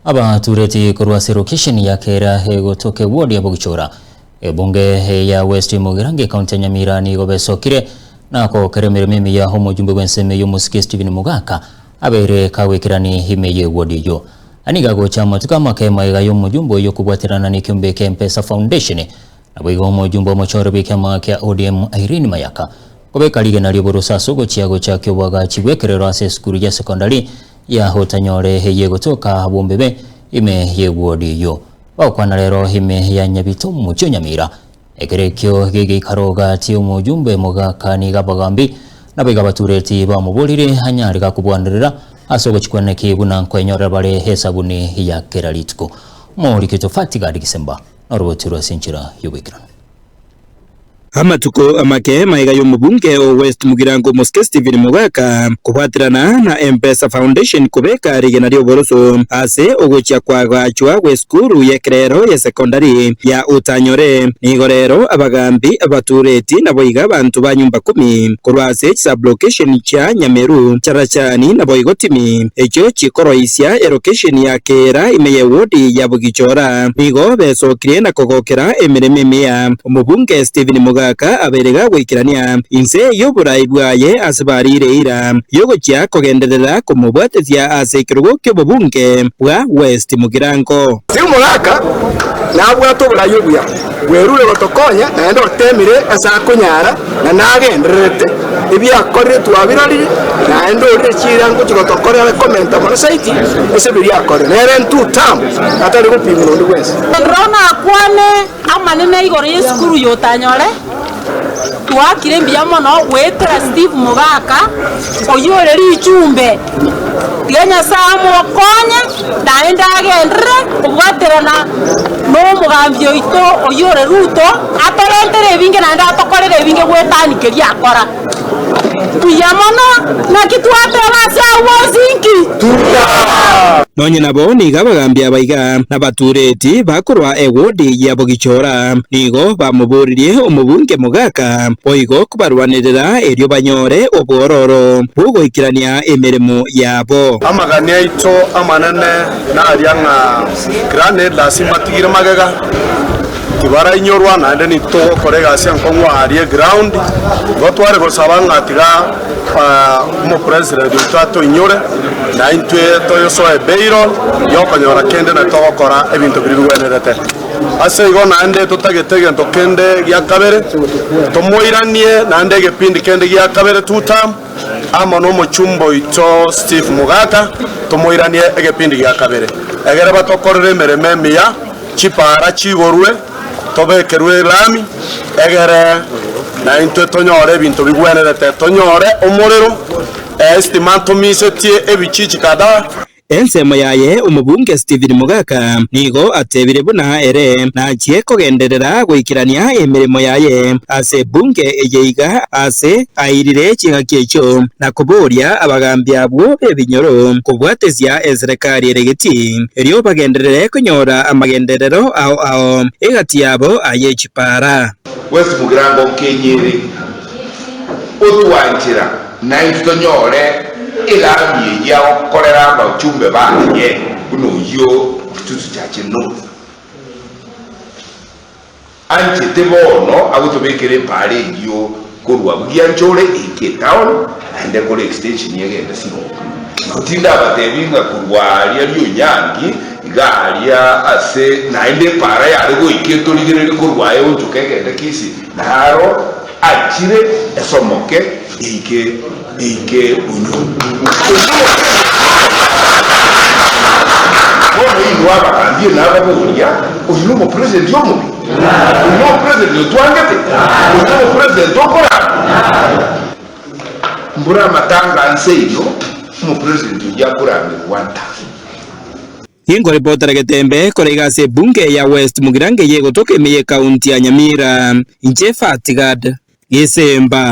Abatureti korwa ase erokesheni ya Kera egotoka eward ya Bogichora, ebunge ya West Mugirango ekaunti ya Nyamira nigo besokire na kogokera emeremo emiya omojumbe bw'ensemo eyio omosike Stephen Mogaka abeire kagoikerani ime y'eward eyio. Aya nigo agocha amatuko amake magega y'omojumbe oyio kobwaterana nekiombe kia M-Pesa Foundation Naboigo omojumbe omochore bw'ekiama kia ODM Irene Mayaka kobeka rigena ri'oborusa ase ogochia gochakia oboagachi bw'ekerero ase esukuru ya sekondari ya Otanyore eye egotoka Bombebe ime y'ewodi eyio. Bagokwana rero ime ya Nyabito omochie o Nyamira. Ekero ekio gegeikaro gati omojumbe Mogaka nigo abagambi naboigo abatureti bamoborire anyare gakobwanerera ase ogochikwaneki buna nkoenyorera bare esabuni ya kera rituko. Omorikito Fatigard Gisemba. Noroboti ase enchera y'oboikeranu. Amatuko amake magega y'omobunge o West Mugirango Omosike Stephen Mogaka kobwaterana na M-Pesa Foundation kobeka rigena ri'oboroso ase ogochia koagachwa gw'esukuru y'ekerero ye sekondari ya Utanyore. Nigo rero abagambi, abatureti naboigo abanto ba nyumba kumi korwa ase chisublocation chia Nyameru, Charachani naboigo Timi echio chikoroisia elokesheni ya Keera ime y'ewodi ya Bogichora. Nigo besokirie na kogokera emeremo emiya. Omobunge Stephen Mogaka abeire gagoikerania inse y'oborai bwaye ase bariire eira y'ogochia kogenderera komobwatesia ase ekerogo ki'obobunge bwa West Mugirango. Stephen Mogaka nabwate oborai obuya, bwerure gotokonya naende otemire ase akonyara na nagendererete. Ebiakorire twabirorire, naende orire chiira ngochia gotokorera komenta mono zaidi ase biria akorire. Nere intwe term atari gopimwa nonde bwensi. Rora nakwane amanene igoro y'esukuru y'otanyore, Twaakire mbuya mono goetera Steve Mogaka oyio ore richumbe. Tiga Nyasae amokonye naende agenderere kobwaterana nomogambi oito oyio ore Ruto atorentere ebinge naende atokorere ebinge goetania keria akora. Mbuya mono naki twateba ase agwo bonsi nki? Nonye nabo nigo abagambi aba iga nabatureti bakorwa ewodi ya Bogichora nigo bamoboririe omobunge Mogaka boigo kobarwanerera erio banyore obwororo bw'ogoikerania emeremo yabo. Amagani aito amanene naria ng'a Grand Elders mbatigire magega, Tibarainyorwa naende nitogokora egasi enkong'u aaria eground, igo tware gosaba ng'a tiga omopresident oito atoinyore na intwe toyosoe bail yokonyora kende na togokora ebinto biria bigwenerete. Ase igo naende totagete egento kende gia kabere, tomoiranie naende egepindi kende gia kabere two term, amo nomochumba oito Steve Mogaka, tomoiranie egepindi gia kabere, egere batokorere emeremo emiya. Chipaara chigorwe, tobekerwe elami, egere naintwe tonyore ebinto bigwenerete, tonyore omorero, esitima ntomisetie ebichichi kadhaa. Ensemo yaye omobunge Stephen Mogaka nigo atebire buna ere nachie kogenderera goikerania emeremo yaye ase ebunge eye iga ase airire ching'aki echio na koboria abagambi abwo b'ebinyoro kobwatesia eserekari ere getii. Erio bagenderere konyora amagenderero ao ao egati yabo aye chipara. West Mugirango nkenyere otwanchera naintwe tonyore elami eyio agokorera abachumbe baye buna oyio Kitutu Chache North. Anchete bono agotobekera epaara eyio korwa Bugianchore eike etown naende ekore extension egende Sironga. Igo tindabatebi ng'a korwa aria Rionyangi iga aria ase naende epaara yare goika etorigererie korwa aye onchoke egende Kisii naro achire esomoke eike eike Bonyunyu. Bono inwe abagambi nababoria, Oyio nomopresident omobe? Oyio nomopresident otwangete? Oyio nomopresident okorama? Mbure amatanga nse ino, omopresident oyio akoramerwa one term. Ninkoripotera Getembe kore iga ase ebunge ya West Mugirango eye egotoka ime y'ekaunti ya Nyamira. Inche Fatigad Gesemba.